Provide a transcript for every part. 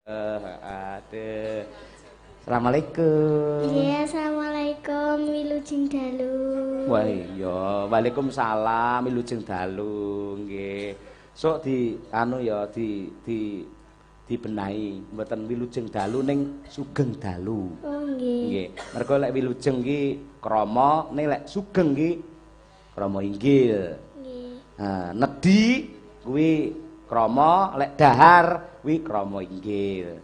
Aduh. Assalamualaikum. Iya, assalamualaikum, wilujeng dalu. Wah iya, waalaikumsalam, wilujeng dalu nggih. Sok di anu ya di di dibenahi, mboten wilujeng dalu ning sugeng dalu. Oh nggih. Nggih. Mergo lek wilujeng ki krama, ning lek sugeng ki krama inggil. Nggih. Ha, nedhi kuwi krama, lek dahar kuwi krama inggil.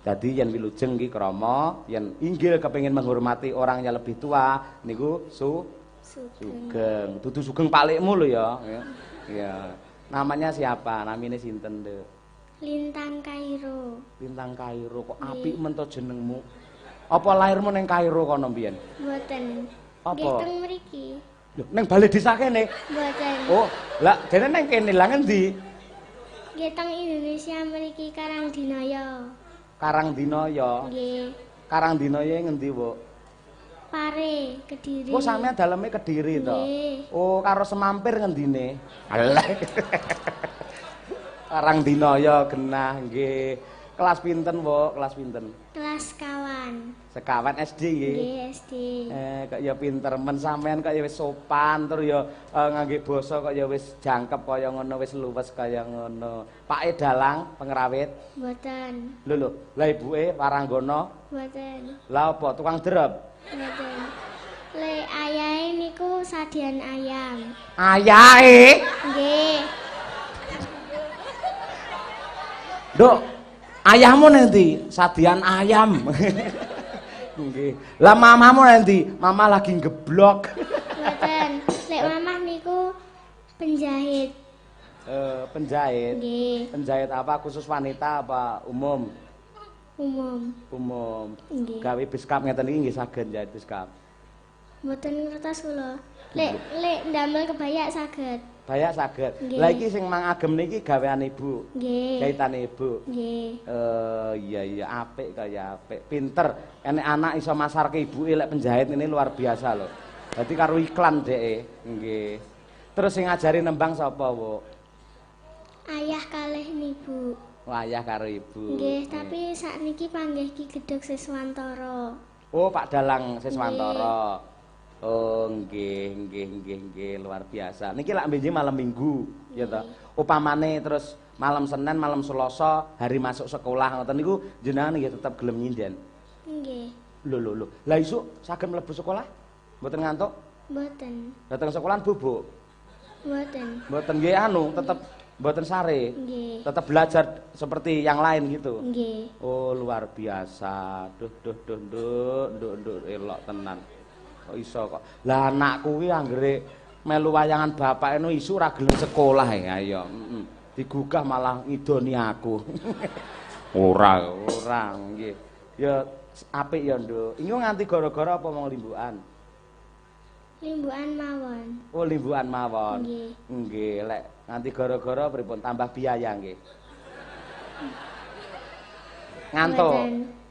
Dadi yen wilujeng ki krama, yen inggil kepengin menghormati orang yang lebih tua niku sugeng. Dudu sugeng palikmu lho ya. Iya. Namanya siapa? Namine sinten, Nduk? Lintang Kairo. Lintang Kairo kok apik men to jenengmu. Apa lahirmu ning Kairo kono mbiyen? Mboten. Apa? Nggih teng mriki. Lho, ning bale desa kene? Mboten. Oh, lah dene ning kene lah ngendi? Nggih teng Indonesia mriki Karangdinaya. Karangdinaya. Nggih. Karangdinaya ngendi, Bu? Pare, Kediri. Oh, sampeyan daleme Kediri to? Nggih. Oh, karo Semampir ngendine? Alah. Karangdinaya genah nggih. Kelas pinten, Bu? Kelas pinten? Kelas sekawan. Sekawan SD nggih. Nggih, SD. Kok ya pinter men sampean kok ya wis sopan terus ya ngangge basa kok ya wis jangkep kaya ngono, wis luwes kaya ngono. Pake dalang pengrawit? Mboten. Lho lho, lah ibuke waranggana? Mboten. Lah apa tukang drep? Mboten. Le ayahe niku sadian ayam. Ayahe? Nggih. Nduk, ayahmu nanti sadian ayam. Nggih. Lah mamamu nanti, mama lagi ngeblok. Mboten. Lek mamah niku penjahit. Penjahit. Nggih. Penjahit apa? Khusus wanita apa umum? Umum. Umum. Nggih. Gawe beskap ngeten iki nggih saged njahit beskap. Mboten ngertos kula. Lek lek ndamel kebaya saged. Bayak saged. Nggih. Lah iki sing mang agem niki gawean ibu. Nggih. Jahitane ibu. Nggih. Iya iya apik kaya apik. Pinter. Enek anak iso masarke ibuke lek penjahit ini luar biasa lho. Dadi karo iklan dheke. Nggih. Terus sing ngajari nembang sapa, Bu? Ayah kalih nibu. Oh, ayah karo ibu. Nggih, tapi sakniki panggih Ki Gedhog Siswantara. Oh, Pak Dalang Siswantara. Oh, nggih, nggih, nggih, nggih, luar biasa. Niki lak benjing malam Minggu, ya toh. Upamane terus malam Senin, malam Selasa, hari masuk sekolah ngoten niku jenengan nggih tetep gelem nyinden. Nggih. Lho lho lho. Lah isuk saged mlebu sekolah? Mboten ngantuk? Mboten. Dateng sekolahan bubuk? Mboten. Mboten nggih anu, tetep mboten sare. Nggih. Tetep belajar seperti yang lain gitu. Nggih. Oh, luar biasa. Duh duh duh nduk, nduk nduk elok tenan. Kok iso kok. Lah anak kuwi anggere melu wayangan bapake no isuk ora gelem sekolah ya ayo. Heeh. Digugah malah ngidoni aku. Ora, ora nggih. Ya apik ya, Nduk. Ingu nganti gara-gara apa mong limbukan? Limbukan mawon. Oh, limbukan mawon. Nggih. Nggih, lek nganti gara-gara pripun tambah biaya nggih. Ngantuk.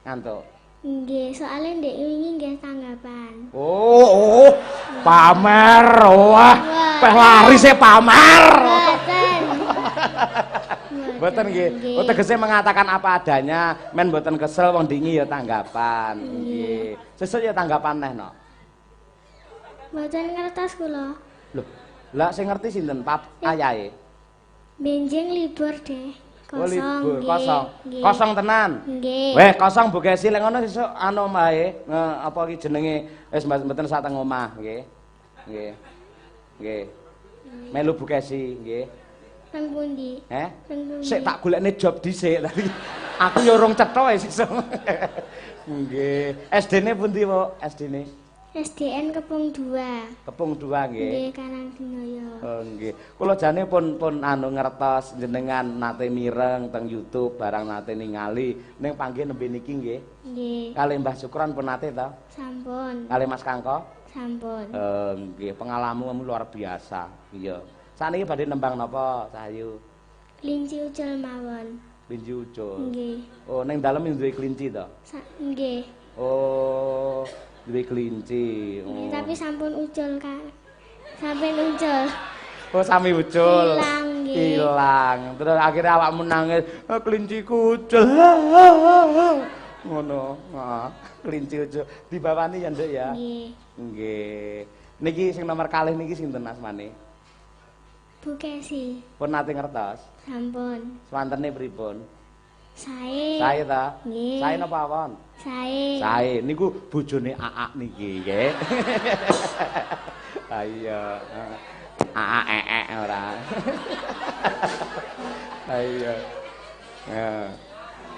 Ngantuk. Nggih, soalnya ndek wingi nggih tanggapan. Oh, oh, pamer. Wah, peh laris e pamer. Mboten. Mboten nggih. Oh, tegese mengatakan apa adanya, men mboten kesel wong dingi ya tanggapan. Nggih. Sesuk ya tanggapan neh no. Mboten ngertos kula. Lho, lah sing ngerti sinten? Pap ayahe. Benjing libur deh. Oh, Kosong, libur, nggih. Kosong. Nggih. Kosong tenan. Nggih. Weh, kosong Bu Kesi lek ngono sesuk anu wae, apa iki jenenge wis mboten sak teng omah nggih. Nggih. Nggih. Melu Bu Kesi nggih. Teng pundi? Heh? Teng pundi? Sik tak golekne job dhisik tadi. Aku ya urung cetha sesuk. Nggih. SD-ne pundi, Bu? SD-ne? SDN Kepung 2. Kepung 2 nggih. Nggih, Karangdinaya. Oh nggih. Kula jane pun anu ngertos jenengan nate mireng teng YouTube barang nate ningali ning panggih nembe niki nggih. Nggih. Kalih Mbah Sukron pun nate to? Sampun. Kalih Mas Kangko? Sampun. Nggih, pengalamanmu luar biasa. Iya. Sakniki badhe nembang napa, Cahyu? Kelinci ucul mawon. Kelinci ucul. Nggih. Oh, ning dalem duwe kelinci to? Nggih. Oh, duwe kelinci. Oh. Nggih, tapi sampun ucul, Kak. Sampun ucul. Oh, sami ucul. Ilang. Ilang. Terus akhirnya awakmu nangis, kelinciku ucul. Ngono. Heeh. Kelinci ucul. Dibawani ya, Nduk ya. Nggih. Nggih. Niki sing nomor kalih niki sinten asmane? Bu Kesi. Pun nate ngertos? Sampun. Swantene pripun? Sae. Sae ta? Nggih. Sae napa awon? Sae. Sae. Niku bojone Aak niki nggih. Ha iya. Aak ee ora. Ha iya. Ya.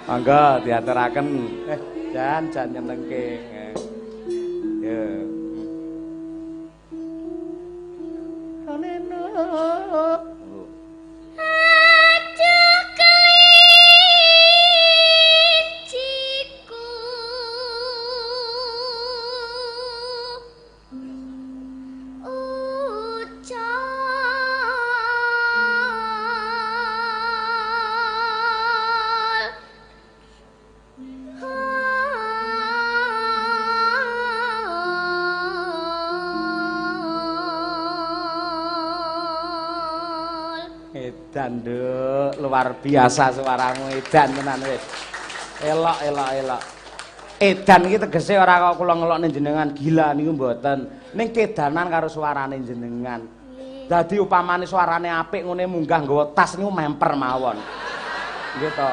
Monggo diaturaken. Jan jan nyenengke. Ya. Aduh kelinciku ucul Edan, Nduk, luar biasa suaramu edan tenan wis. Elok elok elok. Edan iki tegese ora kok kula ngelokne jenengan gila niku mboten. Ning kedanan karo suarane jenengan. Dadi upamane suarane apik ngene munggah nggawa tas niku memper mawon. Nggih to.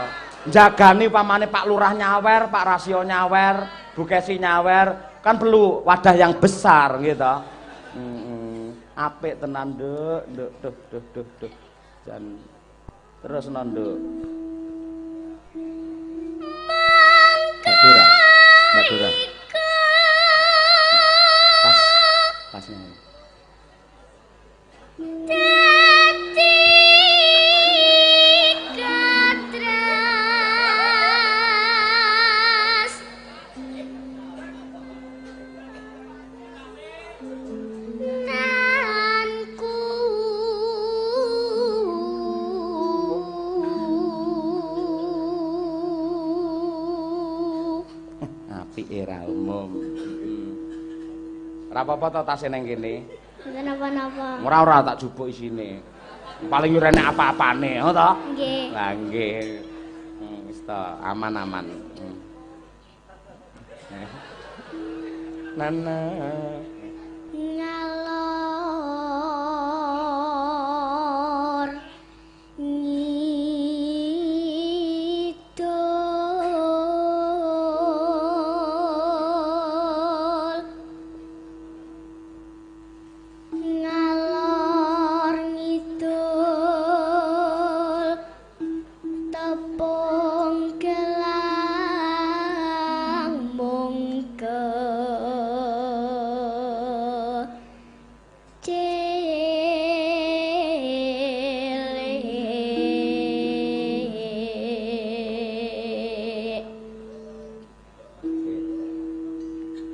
Jagani upamane Pak Lurah nyawer, Pak Rasio nyawer, Bu Kesi nyawer, kan perlu wadah yang besar nggih to. Apik tenan, Nduk, Nduk, duh duh duh duh. Jan terus nduk. Mbak Dora, Mbak Dora. Tas, tasnya. Dadi katras nanku. Apik era umum. Ora apa-apa to tase nang kene. Mboten napa-napa. Ora ora tak jupuk isine. Paling ora enek apa-apane, ngono to? Nggih. Lah nggih. Wis to, aman-aman. Nana. Ngalor ngidul ngalor ngidul tepung gelang mungke cilik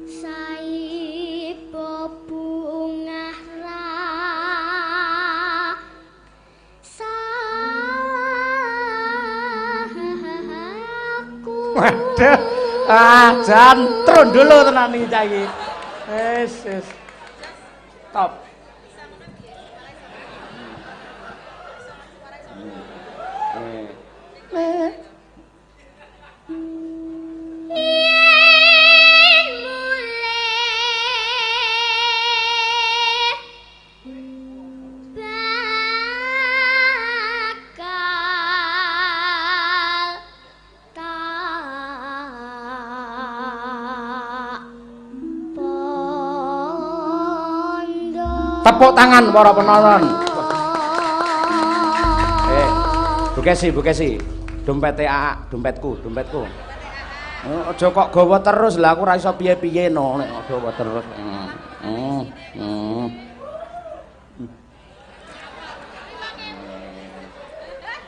saipo bungah rasaku. Waduh. Ah, jan trondolo tenan iki cah iki. Wis, wis. Top. Yen mulih bakal tak pondo. Tepuk tangan para penonton. Bu Kesi, Bu Kesi. Dompete Aak, dompetku, dompetku. Aja kok gawa terus lah aku ora iso piye-piye no nek gawa terus.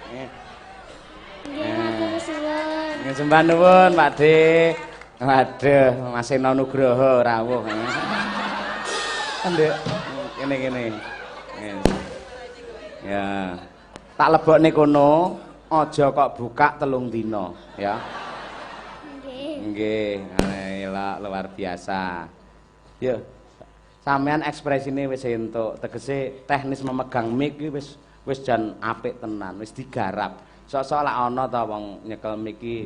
Nggih, matur suwun. Nggih sembah nuwun, Pak De. Waduh, Mas Seno Nugroho rawuh. Nduk, kene-kene. Ya. Tak lebokne kono, aja kok buka 3 dina, ya. Nggih. Nggih, elok luar biasa. Yo. Sampean ekspresine wis entuk, tegese teknis memegang mic iki wis Wis jan apik tenan, wis digarap. Sok-sok lak ana ta wong nyekel miki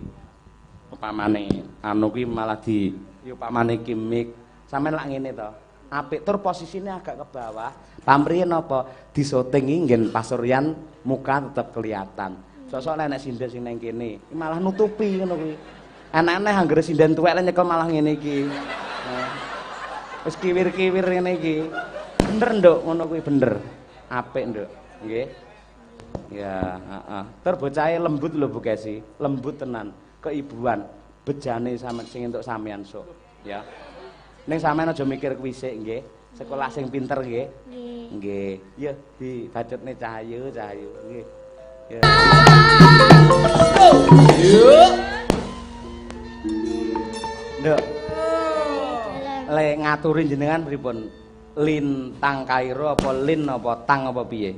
upamane anu kuwi malah di ya upamane ki mik. Sampeyan lak ngene to. Apik tur posisine agak ke bawah. Pamriye napa? Disoting iki nggen pasuryan muka tetep kelihatan. Sok-sok nek sinden sing nang kene, malah nutupi ngono kuwi. Enak-enak anggere sinden tuwek lek nyekel malah ngene iki. Wis kiwir-kiwir ngene iki. Bener, Nduk, ngono kuwi bener. Apik, Nduk. Nggih. Ya, heeh. Tur bocahe lembut lho Bu Kesi, lembut tenan, keibuan, bejane sampe sing entuk sampean sok, ya. Ning sampean aja mikir kuwi sik nggih. Sekolah sing pinter nggih. Nggih. Nggih. Ya dibacutne Cahayu, Cahayu nggih. Ya. Yuk. Nduk. Le ngaturi jenengan pripun? Lintang Kairo apa lin apa tang apa piye?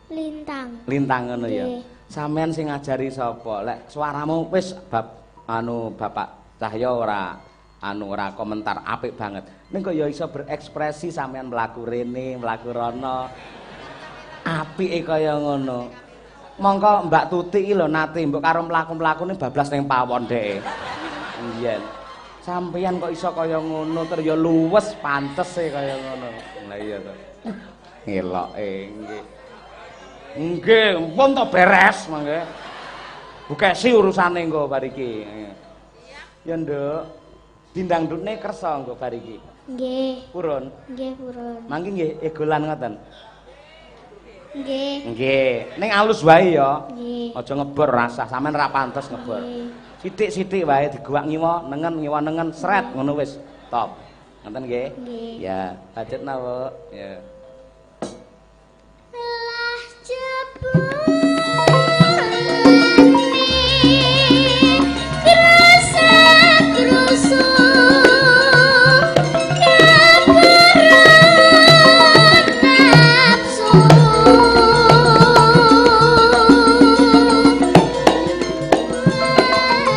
Lintang. Lintang ngono ya. Sampeyan sing ngajari sapa? Lek suaramu wis bab anu Bapak Cahya ora anu ora komentar apik banget. Ning kok ya iso berekspresi sampeyan mlaku rene, mlaku rono. Apike kaya ngono. Mongko Mbak Tuti iki lho nate mbok karo mlaku-mlakune bablas ning pawon dheke. Iya. Sampeyan kok iso kaya ngono ter ya luwes pantes e kaya ngono. Lah iya to. Ngeloke nggih. Nggih, pun to beres mangke. Bu Kesi urusane engko bar iki. Ya, Nduk. Dindangdutne kersa engko bar iki. Nggih. Purun. Nggih, purun. Mangke nggih egolan ngoten. Nggih. Nggih. Ning alus wae ya. Nggih. Aja ngebor rasah, sampean ra pantes ngebor. Sithik-sithik wae diguwak ngiwa nengen ngiwa nengen sret ngono wis top. Ngoten nggih? Nggih. Ya, bacutna, Bu. Ya. Lah jebulane krasa-krusu keberat nafsu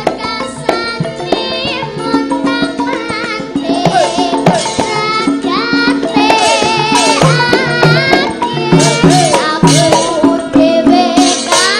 wekasane montang-manting ragate ati aku dhewe kang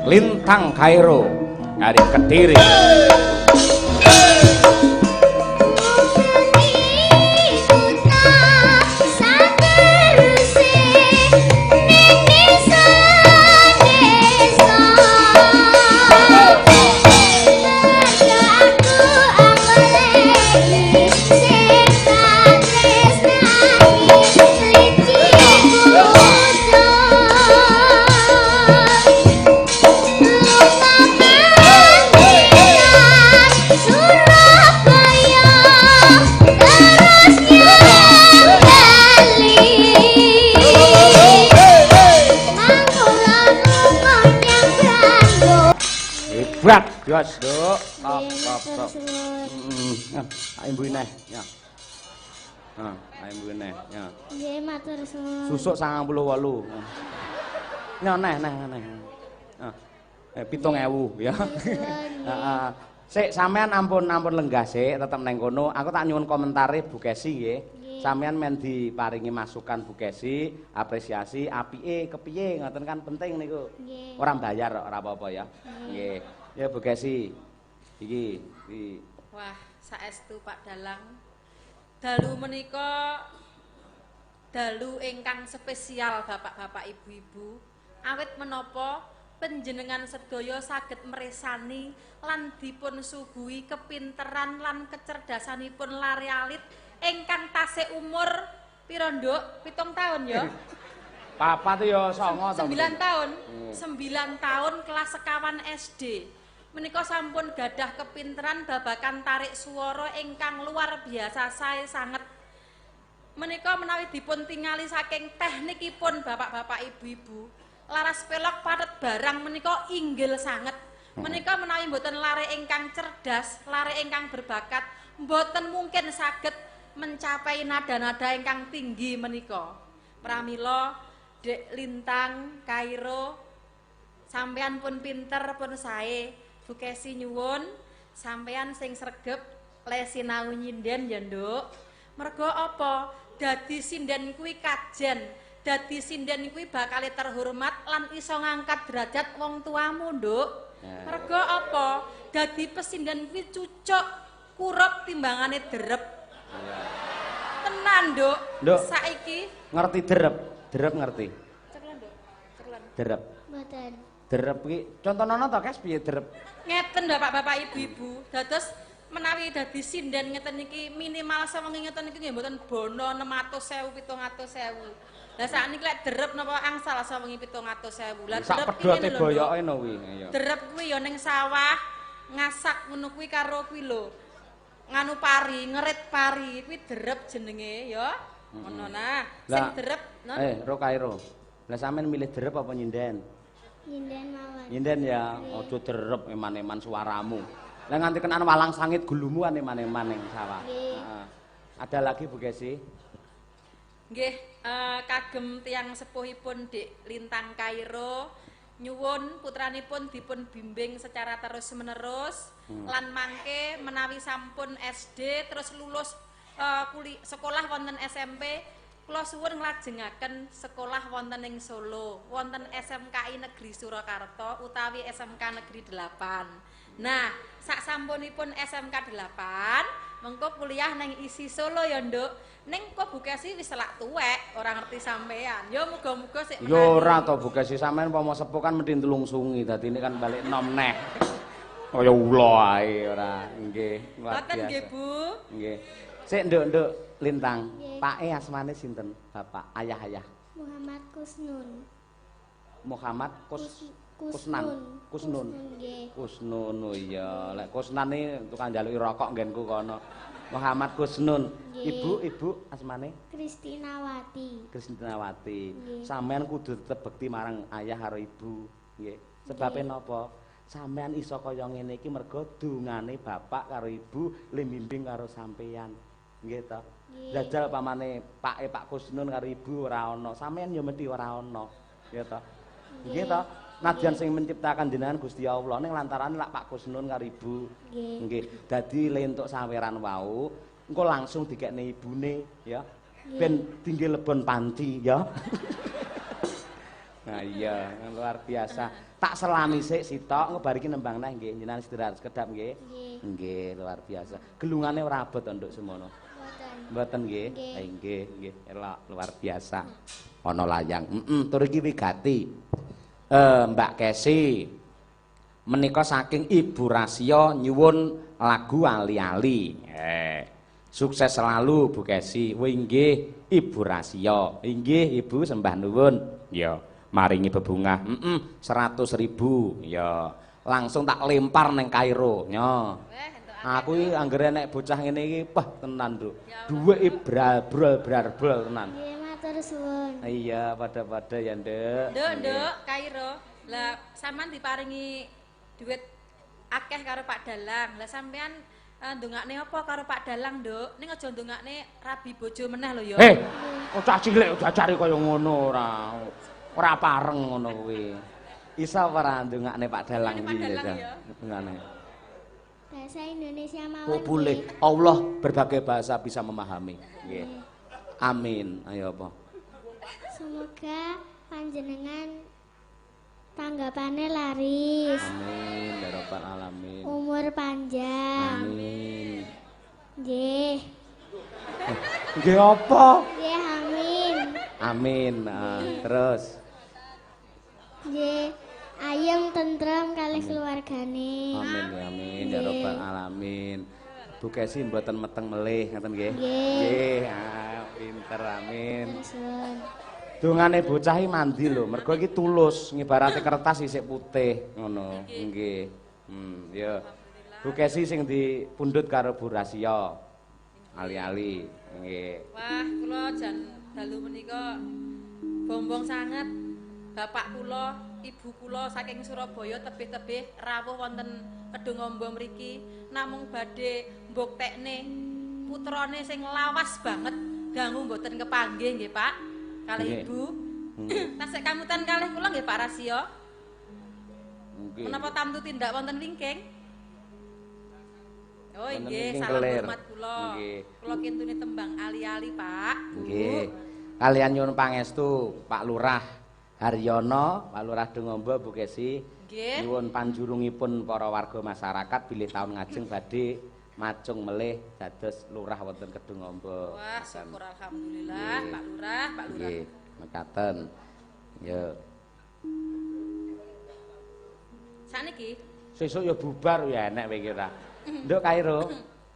Lintang Kairo dari Kediri. Surabaya terus nyambali Mangkuran konyang brando. Hebat, jos, Nduk. Top, top, top. Suwun. Ayo mbuh neh, ya. Heeh, ayo mbuh neh, ya. Nggih, matur suwun. Susuk 98. Nyo neh neh neh. Heeh. 7.000 ya. Heeh. Sik sampean ampun ampun lenggah sik, tetep neng kono. Aku tak nyuwun komentare Bu Kesi nggih. Sampean men diparingi masukan Bu Kesi, apresiasi apike kepiye ngoten kan penting niku. Nggih. Ora bayar kok ora apa-apa ya. Nggih. Ya Bu Kesi. Iki iki. Wah, saestu Pak Dalang. Dalu menika dalu ingkang spesial bapak-bapak ibu-ibu. Awit menapa panjenengan sedaya saged mresani lan dipun suguhi kepinteran lan kecerdasanipun lare alit ingkang tasih umur pira, Nduk? 7 tahun ya. Papat ya 9 to. 9 tahun. 9 tahun kelas sekawan SD. Menika sampun gadah kepinteran babagan tarik swara ingkang luar biasa sae sanget. Menika menawi dipun tingali saking teknikipun bapak-bapak ibu-ibu, laras pelok pathet barang menika inggil sanget. Menika menawi mboten lare ingkang cerdas, lare ingkang berbakat, mboten mungkin saged mencapai nada-nada ingkang tinggi menika. Pramila Dek Lintang Kairo sampean pun pinter pun sae. Bu Kesi nyuwun sampean sing sregep le sinau nyinden ya, Nduk. Mergo apa? Dadi sinden kuwi kajen. Dadi sinden kuwi bakal terhormat lan iso ngangkat derajat wong tuamu, Nduk. Mergo apa? Dadi pesinden kuwi cucuk kurup timbangane derep. Tenan, Nduk. Nduk. Saiki ngerti derep? Derep ngerti? Ceklen, Nduk. Ceklen. Derep. Mboten. Derep iki contonono to, Kes, piye derep? Ngeten Bapak-bapak, Ibu-ibu. Dados menawi dadi sinden ngeten iki minimal sewengi ngeten iki nggih mboten bono 600.000 700.000. Lah sakniki lek derep napa angsal sewengi 700.000. Lah Sak derep ki pedote ngene lho, Nduk. Boyoke no kuwi. Iya. Derep kuwi ya ning sawah ngasak ngono kuwi karo kuwi lho. Nganu pari, ngerit pari kuwi derep jenenge ya. Ngono nah. Sing Lah, derep non. Ro Kairo. Lah sampean milih derep apa nyinden? Nyinden mawon. Nyinden ya, aja derep eman-eman suaramu. Lah nganti kenan walang sangit gulumu an eman-eman ning sawah. Nggih. Heeh. Ada lagi Bu Kesi? Nggih, kagem tiyang sepuhipun Dik Lintang Kairo nyuwun putranipun dipun bimbing secara terus-menerus lan mangke menawi sampun SD terus lulus sekolah wonten SMP, kula suwun nglajengaken sekolah wonten ing Solo, wonten SMKI Negeri Surakarta utawi SMK Negeri 8. Nah, sak sampunipun SMK 8, mengko kuliah nang ISI Solo ya, Nduk. Ning kok Bu Kesi wis selak tuwek, ora ngerti sampean. Ya muga-muga sik Ya ora to Bu Kesi, sampean pomo sepuh kan mesti ntelungsungi, dadi ini kan balik nom neh. Kaya ula ae ora. Nggih, luar Ngoten nggih, biasa. Bu. Nggih. Sik, Nduk, Nduk Lintang. Nggih. Pake asmane sinten? Bapak, ayah-ayah. Muhammad Kusnun. Muhammad Kus Kusnan. Kusnun. Nggih. Kusnun, oh iya. Lek Kusnan iki tukang njaluki rokok nggenku kono. Muhammad Kusnun. Nggih. Ibu, ibu asmane Kristinawati. Kristinawati. Nggih. Sampean kudu tetep bekti marang ayah karo ibu, nggih. Sebabe napa? Sampean iso kaya ngene iki mergo dungane bapak karo ibu le bimbing karo sampean. Nggih to? Nggih. Jajal pamane pake Pak Kusnun karo ibu ora ana, sampean ya mesti ora ana. Nggih to? Nggih to? Nadyan sing menciptakan jenengan Gusti Allah ning lantaran lak Pak Kusnun karo ibu. Nggih. Nggih. Dadi lentuk saweran wau engko langsung dikekne ibune ya. Nggih. Ben tinggi lebon panci ya. Nah iya, luar biasa. Tak selami sik sitok engko bar iki nembang neh nggih, jenengan istirahat sekedap nggih. Nggih. Nggih, luar biasa. Gelungane ora abot to, Nduk semono. Mboten. Mboten nggih. Nggih. Nggih, nggih, elok luar biasa. Ana layang. Heeh, tur iki wigati. Mbak Kesi menika saking Ibu Rasya nyuwun lagu Ali-ali. Sukses selalu Bu Kesi. Wih nggih, Ibu Rasya. Inggih Ibu sembah nuwun. Ya, maringi bebungah. 100.000. Ya, langsung tak lempar neng Kairo. Nyo. Weh, entuk akeh. Aku iki anggere nek bocah ngene iki, wah tenan, Nduk. Ya Allah. Duweke bral-brol bral-brol tenan. Nggih, matur suwun. Iya, pada-pada ya, Nduk. Nduk, Nduk, Kairo. Lah sampean diparingi duit akeh karo Pak Dalang. Lah sampean ndongakne apa karo Pak Dalang, Nduk? Ning aja ndongakne rabi bojo meneh lho ya. Kok cah cilik diajari kaya ngono ora. Ora pareng ngono kuwi. Iso ora ndongakne Pak Dalang Ndongakne Pak iki Dalang ya. Ndongakne. Bahasa Indonesia mawon. Oh, boleh. Nggih. Allah berbagai bahasa bisa memahami. Nggih. Amin. Ayo apa? Semoga panjenengan tanggapane laris, Amin ya rabbal alamin. Umur panjang. Amin. Nggih. Nggih apa? Nggih, amin. Amin. Ah, terus. Nggih. Ayem tentrem kalih keluargane. Amin ya amin ya rabbal alamin. Bu Kesi mboten meteng melih ngoten nggih. Nggih. Nggih, ah, pinter amin. Suwun. Dongane bocah iki mandi lho, mergo iki tulus, ngibarate kertas isih putih ngono. Nggih. Ya. Bu Kesi sing dipundhut karo Bu Rasya. Ali-ali. Nggih. Wah, kula jan dalu menika bombong sanget bapak kula. ibu kula saking Surabaya tebih-tebih rawuh wonten Kedungombo mriki namung badhe mbuktekne putrane sing lawas banget dangu mboten kepanggih nggih Pak kalih ibu. Tasik kamutan kalih kula nggih Pak Rasio. Nggih. Menapa tamtu tindak wonten wingking? Oh nggih, salam hormat kula. Kula kintune tembang ali-ali Pak. Nggih. Kalian nyuwun pangestu Pak Lurah Haryono, Pak Lurah Dungombo Bu Kesi. Nggih. Nyuwun panjurungipun para warga masyarakat bilih taun ngajeng badhe macung melih dados lurah wonten Kedungombo. Wah, syukur alhamdulillah Pak Lurah, Pak Lurah. Nggih, mekaten. Ya. Sakniki sesuk ya bubar ya enek kowe iki ora. Nduk Kairo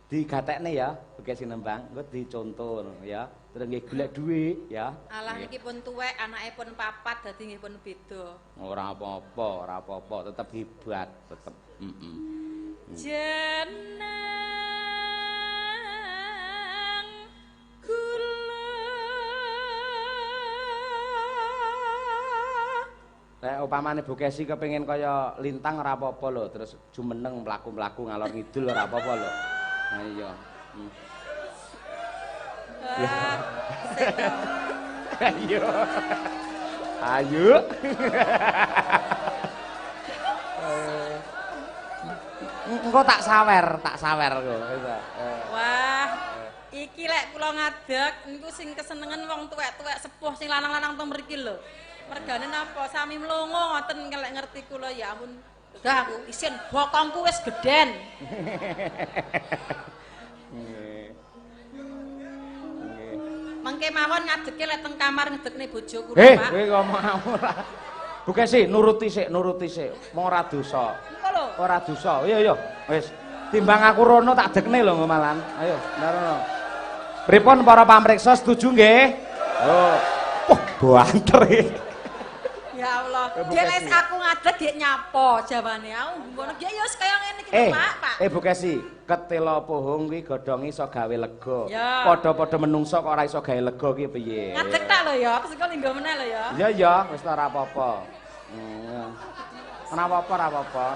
digatekne ya Bu Kesi nembang, engko dicontoh ya. Terus nggih golek dhuwit ya. Alah niki pun tuwek, anake pun papat dadi nggih pun beda. Ora apa-apa, ora apa-apa, tetep hebat, tetep. Heeh. Jeneng kula. Lek upamane Bu Kesi kepengin kaya lintang ora apa-apa lho, terus jumeneng mlaku-mlaku ngalor ngidul ora apa-apa lho. Ha iya. Ayo. Ayo. Engko tak sawer kok. Wah, iki lek kula ngadeg niku sing kesenengan wong tuwek-tuwek sepuh sing lanang-lanang teng mriki lho. Mergane napa sami mlongo ngoten lek ngerti kula ya ampun. Dah aku isin bokongku wis gedhen. Mengke mawon ngadege lek teng kamar ngedekne bojo kula, Pak. Kowe ngomong ora. Bu Kesi nuruti sik, nuruti sik. Mong ora dosa. Engko lho. Ora dosa. Iya iya, wis. Timbang aku rono tak dekne lho malan. Ayo, rono. Pripun para pamriksa setuju nggih? Oh. Wah, banter iki. Ya Allah, dia wis aku ngadeg dhek nyapo jawane. Aku ngono ya wis kaya ngene iki Pak, Pak. Bu Kesi, ketela pohong kuwi godhonge iso gawe lega. Padha-padha menungso kok ora iso gawe lega ki piye? Ngadeg tak lho ya, terus engko linggo meneh lho ya. Iya ya, wis ora apa-apa. Ora apa-apa, ora apa-apa.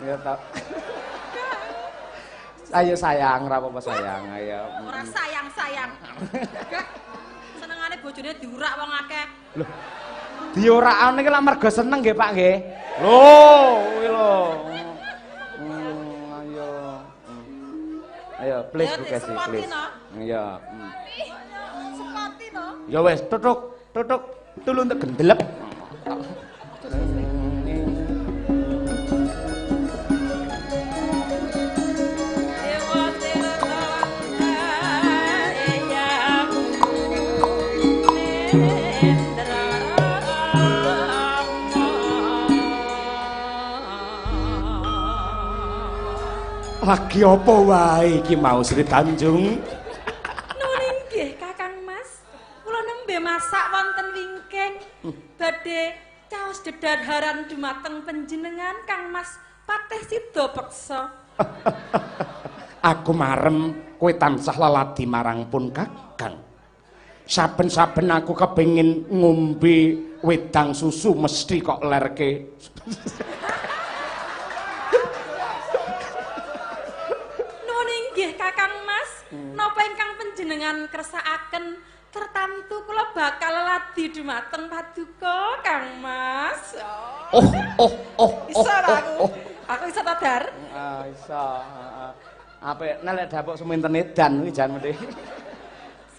Ya ta. Ayo sayang, ora apa-apa sayang, ayo. Ora sayang-sayang. Senengane bojone diurak wong akeh. Lho. Diorakane iki lak mergo seneng nggih Pak nggih. Lho, kuwi lho. Ayo. Ayo, please Bu Kesi, please. Iya. Sepati no. Ya wis, tutuk, tutuk, tulung tek gendelep. Lagi apa wae iki mau Sri Tanjung? Nuwun inggih Kakang Mas. Kula nembe masak wonten wingking. Badhe caos dedadaran dumateng panjenengan Kang Mas Patih Sida Peksa. Aku marem kowe tansah leladi marang pun Kakang. Saben-saben aku kepengin ngombe wedang susu mesti kok lerke. Nggih Kakang Mas, napa ingkang panjenengan kersakaken tertamtu kula bakal ladi dumateng paduka Kang Mas. Oh oh oh. Iso ora aku? Aku iso ta, Dar? Ah iso. Apik nek lek dapuk seminten edan kuwi jan mesti.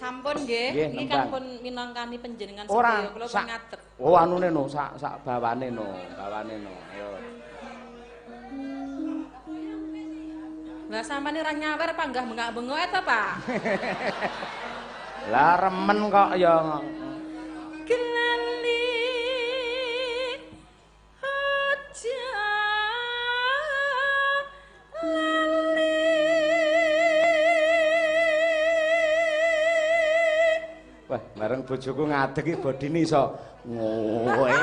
Sampun nggih, iki kan pun minangkani panjenengan sedaya kula pun ngadeg. Oh anune no sak sak bawane no, bawane no. Ayo. Lah sampeyan ora nyawer panggah bengak-bengok ta, Pak? Lah remen kok ya. Gelali aja lali. Wah, bareng bojoku ngadeg iki bodine iso ngoe.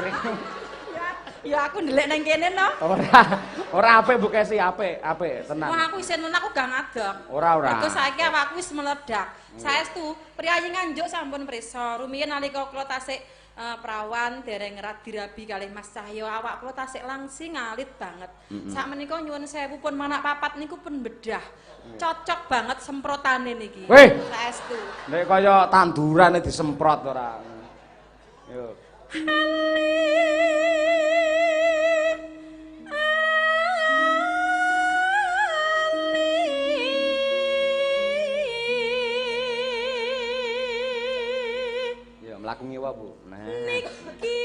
Ya aku ndelik nang kene no. Ora, ora apik Bu Kesi, apik, apik tenan. Wah aku isin men aku gak ngadeg. Ora, ora. Mergo saiki awakku wis meledak. Saestu priyayi Nganjuk sampun prisa. Rumiyin nalika kula tasik prawan dereng dirabi kalih Mas Cahyo, awak kula tasik langsing alit banget. Sakmenika nyuwun sewu pun manak papat niku pun bedah. Cocok banget semprotane niki. Saestu. Nek kaya tandurane disemprot ora. Yo. Mlaku ngiwa, Bu. Nah. Niki.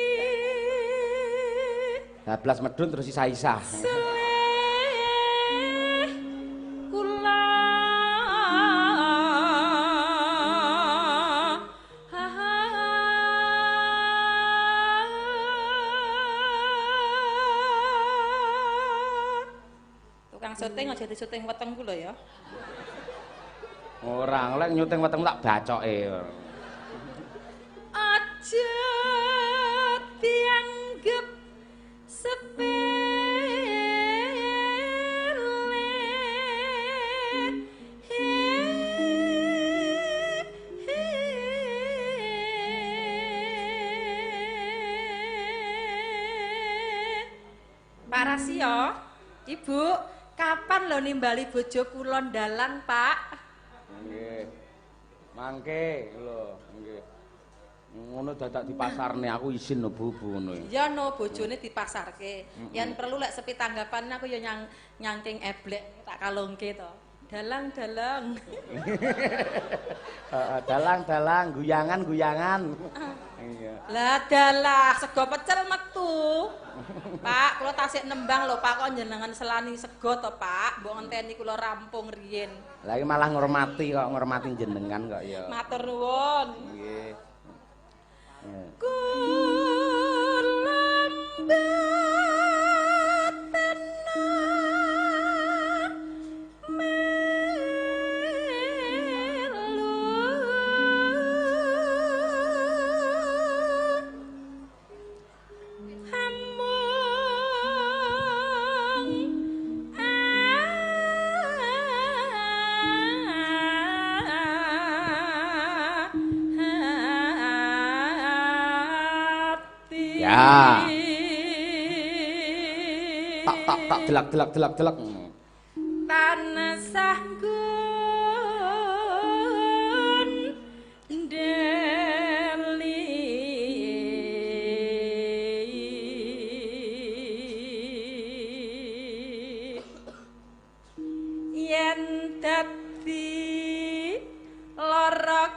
12 medun terus isah-isah. Kula. Tukang syuting aja disyuting weteng kula ya. Ora, lek nyuting weteng tak bacoke. Aja dianggep sepele. Pak Rasio, Ibu, kapan lho nimbali bojo kula ndalang, Pak? Nggih. Mangke lho, nggih. Ngono dadak dipasarne aku isin lho Bu, Bu ngono. Ya no bojone dipasarke. Yen perlu lek sepi tanggapan aku ya nyangking eblek tak kalungke to. Dalang-dalang. Heeh, dalang-dalang, guyangan-guyangan. Iya. Lah dalah sego pecel metu. Pak, kula tasik nembang lho Pak, kok njenengan selani sego to Pak? Mbok ngenteni kula rampung riyin. Lah iki malah ngurmati kok, ngurmati jenengan kok ya. Matur nuwun. Nggih. Kula mboten melu amung Ya. Tak tak tak delak delak delak delak. Tansah gondeli. Yen dadi lara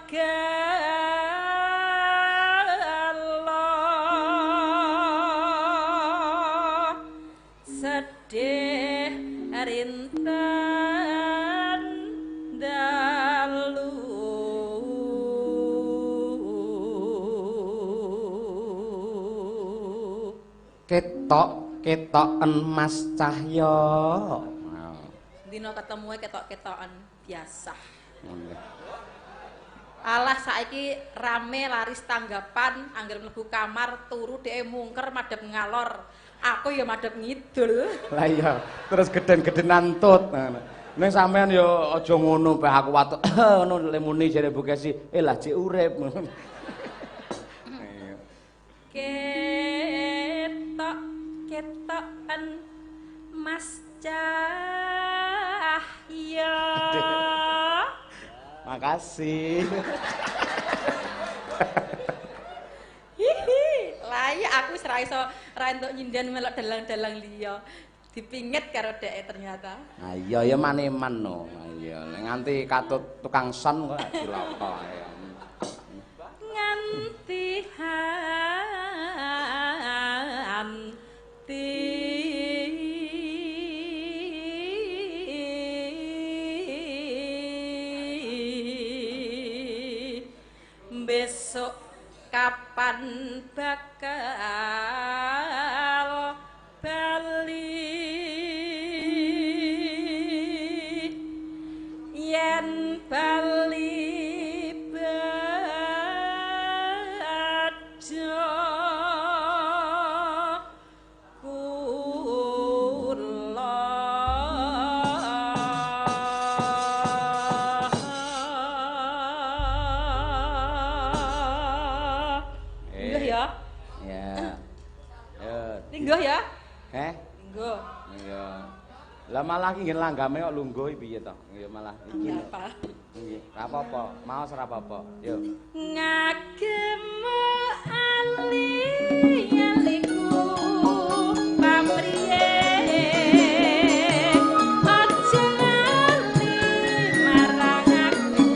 sedih rinten dalu. Ketok ketoken Mas Cahyo. Dina ketemue ketok-ketoken biasa. Alah saiki rame laris tanggapan angger mlebu kamar turu dhek mungker madhep ngalor. Aku ya madhep ngidul. Lah iya, terus geden-gedenan tut. Ning sampean ya aja ngono peh aku watuk ngono lemuni jare Bu Kesi, eh lah jek urip. Ketok ketoken Mas Cahyo. Makasih. Hihi. Lah iya aku wis ra iso ra entuk nyinden melok dalang-dalang liya. Dipinget karo dheke ternyata. Ha iya ya maneman no. Ha iya nek nganti katut tukang son kok cilaka. Nganti hanti besok kapan bakal bali yen bali badha Lingguh ya? Heh? Lingguh. Iya. Lah malah iki ngen langgame kok lungguh piye to? Ya malah iki. Nggih, ora apa-apa, maos ora apa-apa. Yo. Ngagem ali-aliku pamriye aja lali marang aku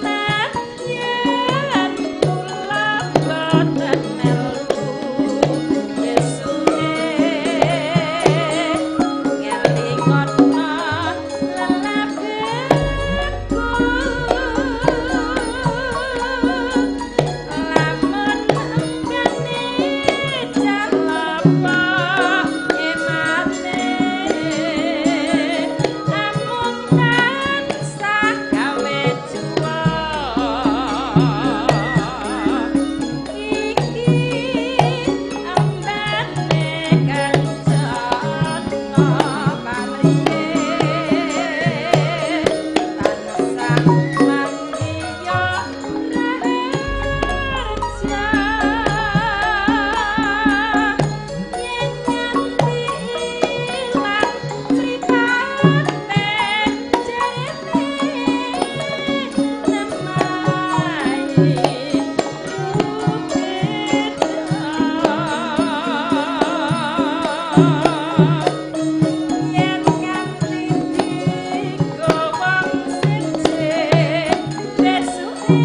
nadyan kula boten melu besuke ngelingono lelabeku lamun enggane jalapa emane amung tansah gawe juwa iki ambane kancana pamriye tansah mangiya raharja yen nganti ilang mripate jarene nemahi rupeda yen nganti digawa siji besuke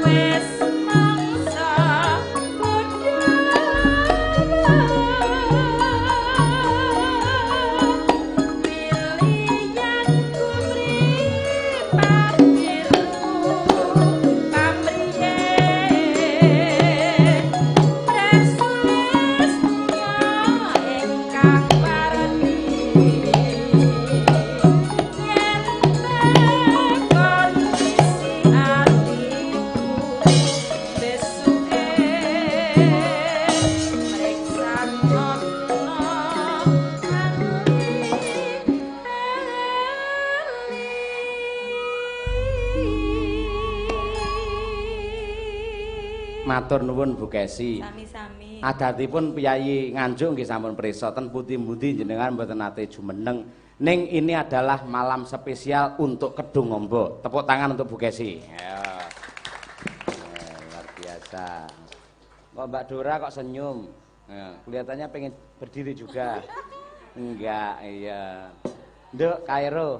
wis mangsa bodho pilihanku mripat biru pamriye Presulistya ingkang warni yen tekon isi atiku besuke mriksanono Matur nuwun Bu Kesi. Sami-sami. Adatipun piyayi Nganjuk nggih sampun prisa ten pundi-pundi jenengan mboten nate jumeneng. Ning ini adalah malam spesial untuk Kedung Ombo. Tepuk tangan untuk Bu Kesi. Ya. Luar biasa. Kok Mbak Dora kok senyum? Ya, kelihatannya pengen berdiri juga. Enggak, iya. Nduk Kairo.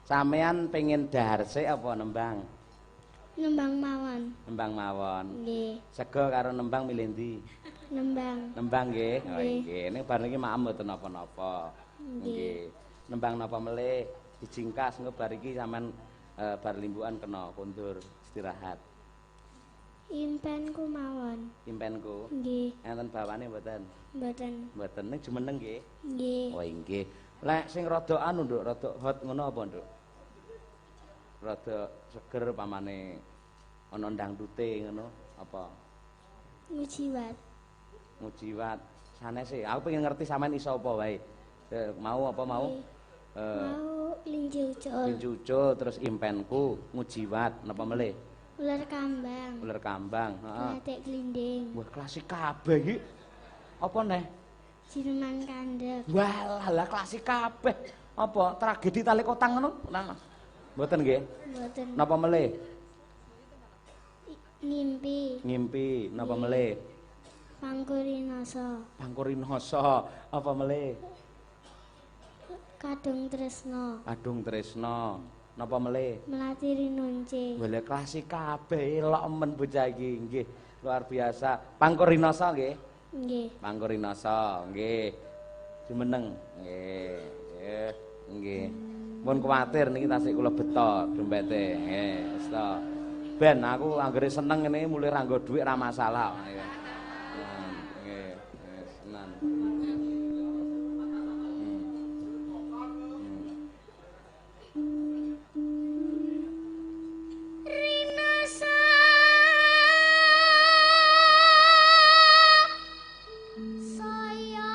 Sampean pengen dahar sik apa nembang? Nembang mawon. Nembang mawon. Nggih, Sego karo nembang milih ndi? nembang. Nembang nggih. Oh Nggih. nggih. Ning bar niki maem mboten napa-napa. Nggih. Nembang napa melih dijingkas engko bar iki sampean bar limbukan kena kondur istirahat. Impenku mawon. Impenku. Nggih, Enten bawane mboten? mboten. Mboten ning jumeneng nggih. Nggih. Oh nggih. Lek sing rada anu Nduk, rada hot ngono apa Nduk? Rada seger pamane ana dangdute ngono apa? Ngujiwat. Mujiwat sanese. Aku pengen ngerti sampean iso apa wae. Mau apa mau? Mau kelinci ucul. Kelinci ucul terus impenku ngujiwat napa melih? Ular kambang. Ular kambang, heeh. Glathik glinding. Wah, klasik kabeh iki. Apa neh? Siluman kandhek. Walah, lah klasik kabeh. Apa tragedi tali kotang ngono? Nah. Mboten nggih? Mboten. Napa melih? Ngimpi. Ngimpi, napa melih? Pangkurinasa. Pangkurinasa, apa melih? Kadung Tresna. Kadung Tresna. Napa melih? Melati Rinonce. Wah, klasik kabeh elok men bocah iki nggih. Luar biasa. Pangkurinasa nggih? Nggih. Pangkurinasa nggih. Jumeneng nggih. Nggih. Nggih. Mun kuwatir niki tasik kula beto dompete. Nggih, wis to. Ben aku anggere seneng ngene mulih ra nggo dhuwit ra masalah. Nggih. Nggih, seneng. Rinasa saya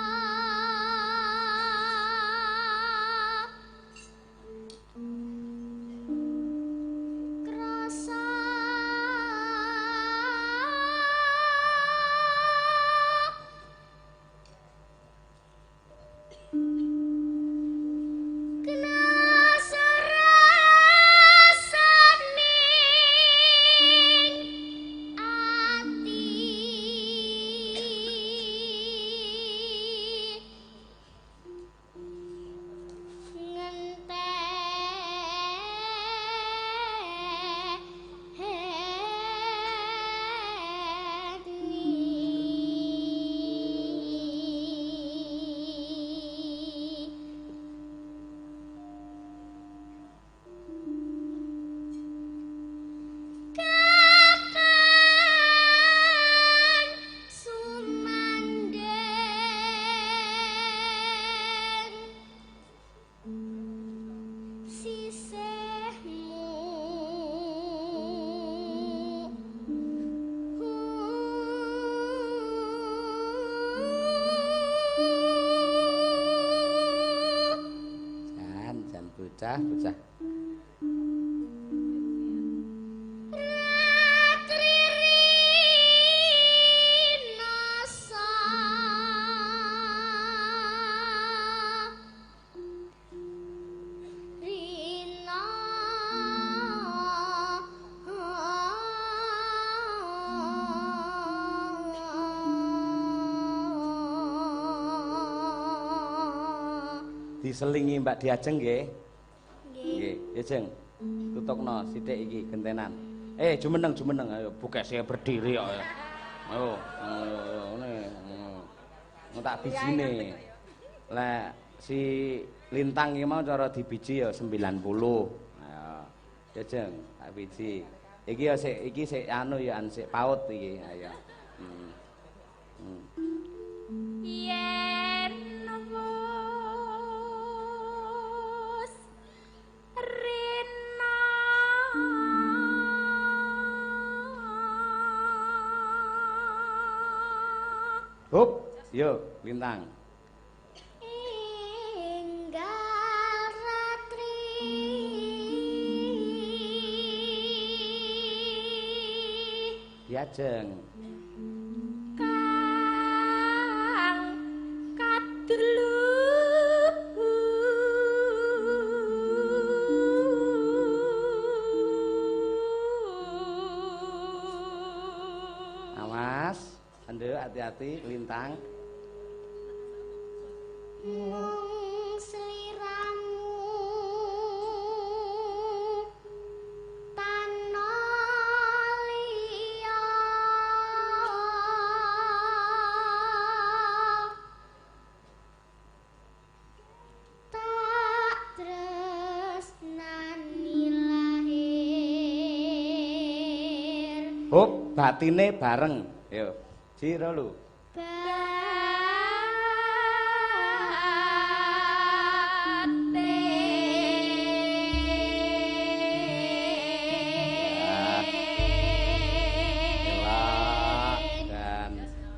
krasa bocah-bocah. Diselingi Mbak Diajeng nggih. Nggih. Ya Jeng. Tutukno sithik iki gentenan. Jumeneng jumeneng ayo bukese berdiri kok. Ayo ngene. Tak bijine. Lek si Lintang iki mau cara dibiji ya 90. Ayo. Ya Jeng, tak biji. Iki ya sik iki sik anu ya sik paut iki. Ayo. Yen wus rina Hup, yo Lintang. Enggal ratri Diajeng. Kang kadlu Awas, nduk hati-hati Lintang. Mung sliramu tana liya tak tresnani lahir. Hup, batine bareng. Yo, jiro lu.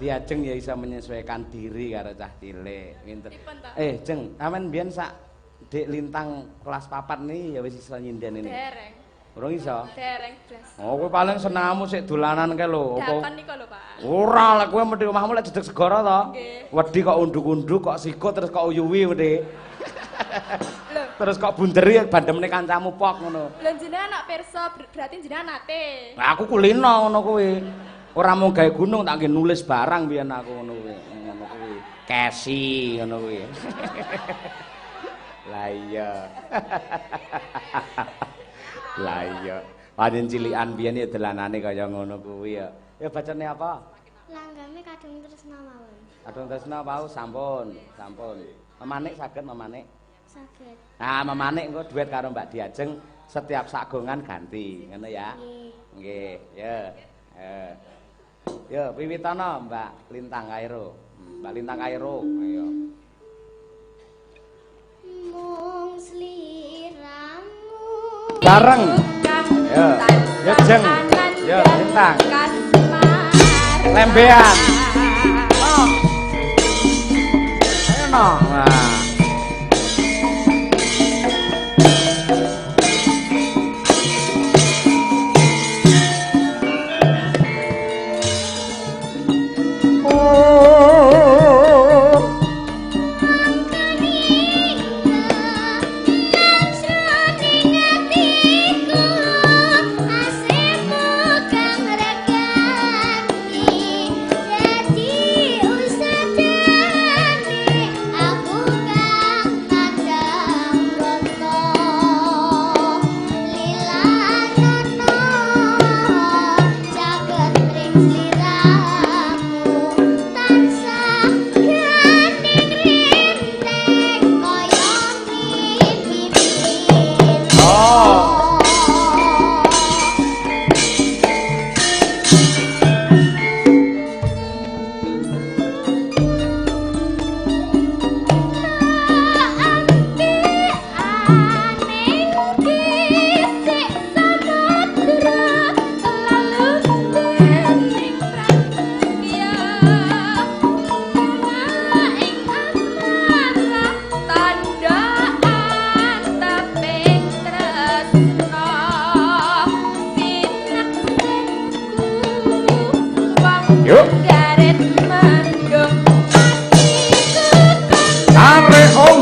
Diajeng ya bisa menyesuaikan diri karo cah cilik. Nginten. Jeng, sampean mbiyen sak Dik Lintang kelas 4 nih ya wis iso nyinden ini. Dereng. Urung iso? Dereng blas. Oh, kowe paling senengmu sik dolanan kae lho. Apa? Dakon niku lho, Pak. Ora, lek kowe mesti omahmu lek jedeg segara to. Nggih. Wedi kok unduk-unduk, kok sikut terus kok uyuwi wedi. Lho. Terus kok bunderi bandemne kancamu pok ngono. Lho jenengan nak pirsa berarti jenengan nate. Lah aku kulino ngono kuwi. Ora mung gawe gunung tak nggih nulis barang biyen aku ngono kuwi. Ngono kuwi. Kesi ngono kuwi. Lah iya. Lah iya. Pancen cilikan biyen ya dolanane kaya ngono kuwi ya. Ya bacane apa? Langgame Kadung Tresna mawon. Kadung Tresna wau sampun, sampun. Memanik saged memanik? Saged. Nah, memanik engko duet karo Mbak Diajeng setiap sagongan ganti, ngono ya. Nggih, ya. Yo, wiwitana Mbak Lintang Kairo. Mbak Lintang Kairo, ayo. Mung sliramu bareng. Yo, yo Jeng. Yo Lintang. Lembean. Oh. Ayo no. Nah. Aku Yuk. Garet mendung Are om.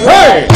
Hey.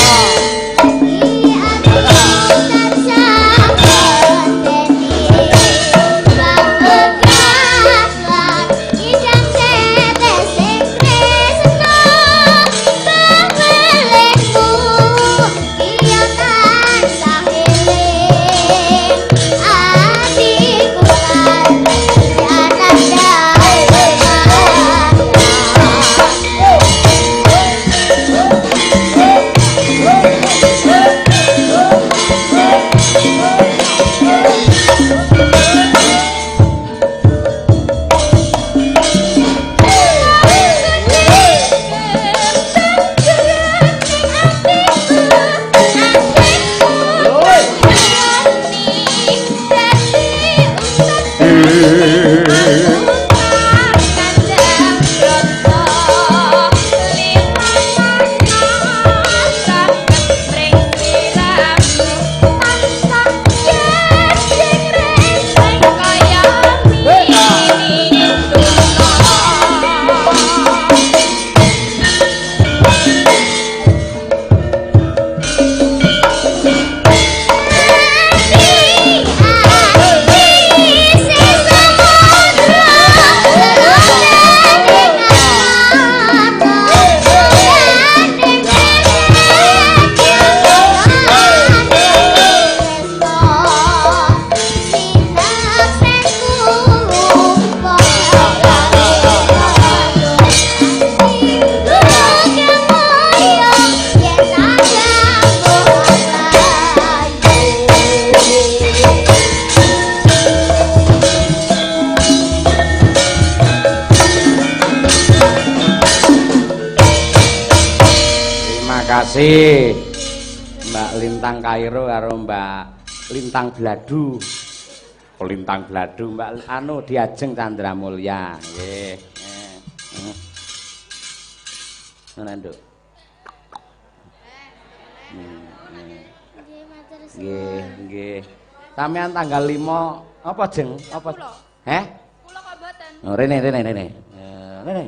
Terima kasih Mbak Lintang Kairo karo Mbak Lintang Bladu. Oh, Lintang Bladu Mbak anu Diajeng Chandra Mulya. Nggih. Ngono, Nduk. Nggih, nggih. Sampeyan tanggal 5 apa, Jeng? Apa? Heh? Kula kok mboten. Oh, rene rene rene. Rene.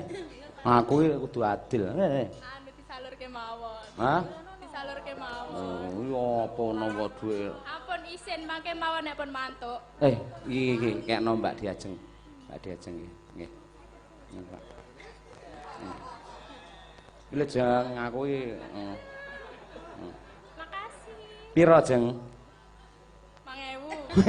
Aku iki kudu adil. Rene. Anu disalurke mawon. Hah? Disalurke mawon. Oh, iya apa nampa dhuwit. Ampun isin mangke mawon nek pun mantuk. Iki iki kekno Mbak Diajeng. Mbak Diajeng iki. Nggih. Nggih, Pak. Iki lho Jeng, aku iki. Makasih. Piro, Jeng? 1000.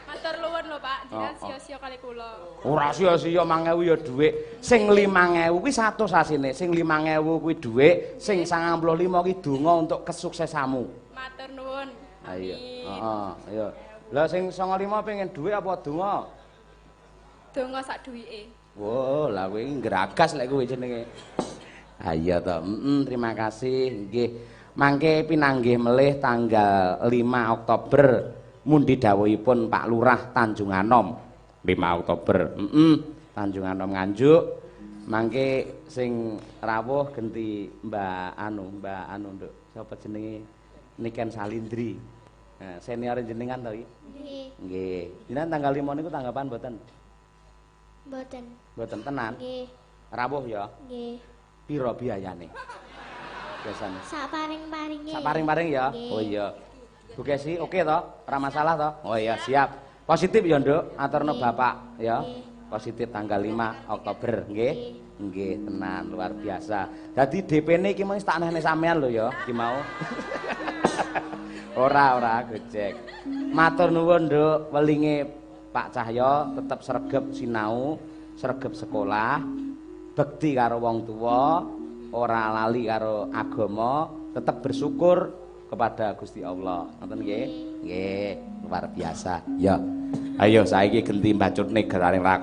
Matur nuwun lho, Pak. Jenengan sia-sia kali kula. Ora sia-sia 1000 ya dhuwit. Sing 5000 kuwi 100 asine. Sing 5000 kuwi dhuwit, sing 95 kuwi donga untuk kesuksesanmu. Matur nuwun. Ayo. Heeh, ayo. Lah sing 95 pengen dhuwit apa donga? Donga sak duwike. Wah, lah kowe iki ngragas lek kowe jenenge. Ayo to. Terima kasih. Nggih. Mangke pinanggih melih tanggal 5 Oktober mundi dawuhipun Pak Lurah Tanjung Anom. 5 Oktober. Tanjung Anom Nganjuk. Mangke sing rawuh genti Mbak anu, Nduk. Sapa jenenge? Niken Salindri. Nah, senior jenengan to iki? Nggih. Nggih. Jenengan tanggal 5 niku tanggapan mboten? Mboten. Mboten tenan? Nggih. Rawuh ya? Nggih. Piro biayane? Biasane. Sak paring-paringe. Sak paring-paring ya? Nggih. Oh iya. Bu Kesi, oke toh? Ora masalah toh? Oh iya, siap. Positif ya, Nduk. Aturno Nggih. Bapak ya. Nggih. Positif tanggal 5 Oktober nggih. Nggih, tenan luar biasa. Dadi DP-ne iki mau tak nehne sampean lho ya, iki mau. Ora ora gojek. Matur nuwun, Nduk, welinge Pak Cahyo tetep sregep sinau, sregep sekolah, bekti karo wong tuwa, ora lali karo agama, tetep bersyukur kepada Gusti Allah. Ngoten nggih? Nggih, luar biasa. Ya. Ayo saiki genti mbacutne gerane lakon.